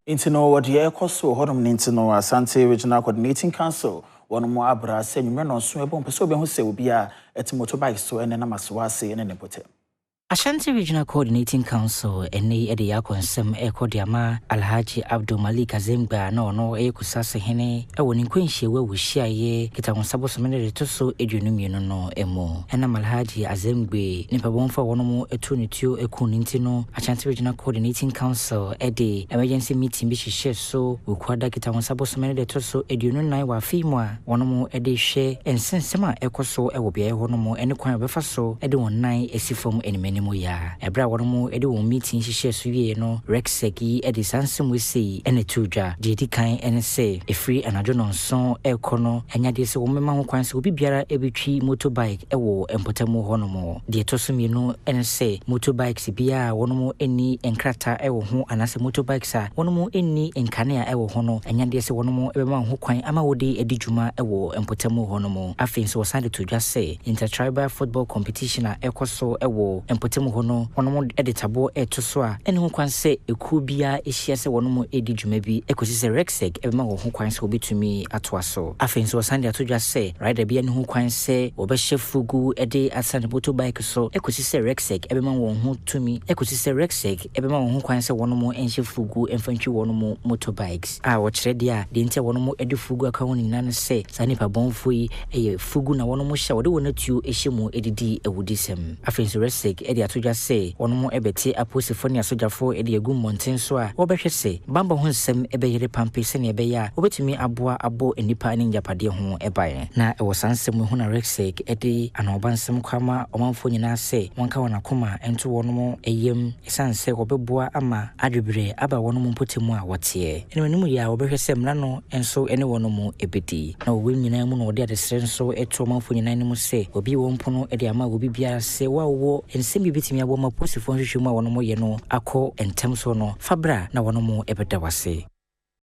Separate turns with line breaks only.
Nti no wɔ deɛ ɛrekɔ so wɔ hɔnom no nti no, Asante Regional Coordinating Council wɔnom abra sɛ anwummerɛ nnɔnson ɛbɔ mpɛ sɛ wɔbɛhu sɛ obiara ɛte motorbike so ɛne nam asowa ase ne ne mpɔtam.
Ashanti Regional Coordinating Council ɛnnɛ yi de yɛ akɔnsɛm rekɔ de ama Alhaji Abdul Malik Azemgba a na ɔno yɛ Kusase hene wɔ ne nkwanhyiawu a wɔhyiaeɛ Kitawonsa bosome no de ɛto so 22 no mu. Ɛnam Alhaji Azemgbe nipabɔnfo a wɔnom too no tuo kuu no nti no, Ashanti Regional Coordinating Council de emergency meeting bi hyehyɛɛ so wɔ Kuada Kitawonsa bosome no da ɛtɔ so 24 wɔ afe yi mu a wɔnom de rehwɛ nsɛnsɛm a ɛkɔ so wɔ beaeɛ hɔ nom ne kwan a wɔbɛfa so de wɔn nan asi fam animanim yi ara. Ɛberɛ a wɔnom de wɔn meeting hyehyɛɛ so wieɛ no, REGSEC yi de saa nsɛm wei sei na ɛtoo dwa. Deɛ ɛdi kan ne sɛ, ɛfiri anadwo nnɔnson rekɔ no, ɛnyɛ adeɛ sɛ wɔbɛma ho kwan sɛ obi biara bɛtwi motorbike wɔ mpɔtamu hɔ nom. Deɛ ɛtɔ so mmienu ne sɛ, motorbikes biara a wɔnom nni nkrataa wɔ ho anaasɛ motorbikes a wɔnom nni nkanea wɔ ho no, ɛnyɛ adeɛ sɛ wɔnom bɛma ho kwan ama wɔde adi dwuma wɔ mpɔtamu hɔ nom. Afei nso wɔsan de to dwa sɛ, Inter-tribal football competition a ɛkɔ so wɔ mpɔtamu hɔ no, wɔnom de taboɔ reto so a ɛnni ho kwan sɛ ekuo biara hyia sɛ wɔnom redi dwuma bi kɔsi sɛ REGSEC bɛma wɔn ho kwan sɛ wɔbɛtumi atoa so. Afei nso wɔsan de ato dwa sɛ rider biara nni ho kwan sɛ wɔbɛhyɛ fugu de atena ne motorbike so kɔsi sɛ REGSEC bɛma wɔn ho tumi kɔsi sɛ REGSEC bɛma wɔn ho kwan sɛ wɔnom nhyɛ fugu mfa ntwi wɔnom motorbikes. A wɔkyerɛ deɛ a deɛ nti a wɔnom de fugu aka ho no nyinaa ne sɛ saa nnipa bɔnfoɔ yi yɛ fugu na wɔnom hyɛ a wɔde wɔn atuo hyɛ mu de di awudisɛm. Afei nso REGSEC de ato dwa sɛ wɔnom bɛte apolisifoɔ ne asogyafoɔ de agu mmɔnten so a wɔbɛhwɛ sɛ banbɔ ho nsɛm bɛyere pampe sɛdeɛ ɛbɛyɛ a wɔbɛtumi aboa abɔ nnipa ne ngyapadeɛ ho ban. Na ɛwɔ saa nsɛm yi ho na REGSEC de anooba nsɛm kɔ ama ɔmanfoɔ nyinaa sɛ wɔnka wɔn akoma nto wɔnom yam ɛsiane sɛ wɔbɛboa ama adwebrɛ aba wɔnom mpɔtamu a wɔteɛ. Animanim yɛ a wɔbɛhwɛ sɛ mmara no nso ne wɔnom bɛdi. Na wɔ wei nyinaa mu no wɔde adesrɛ nso to ɔmanfoɔ nyinaa anim sɛ wɔabue wɔn pono de ama obi biara sɛ wo a wowɔ nsɛm bi bɛtumi aboa ma apolisifoɔ nhwehwɛmu a wɔnom yɛ no akɔ ntɛm so no fa bra na wɔnom bɛda wo ase.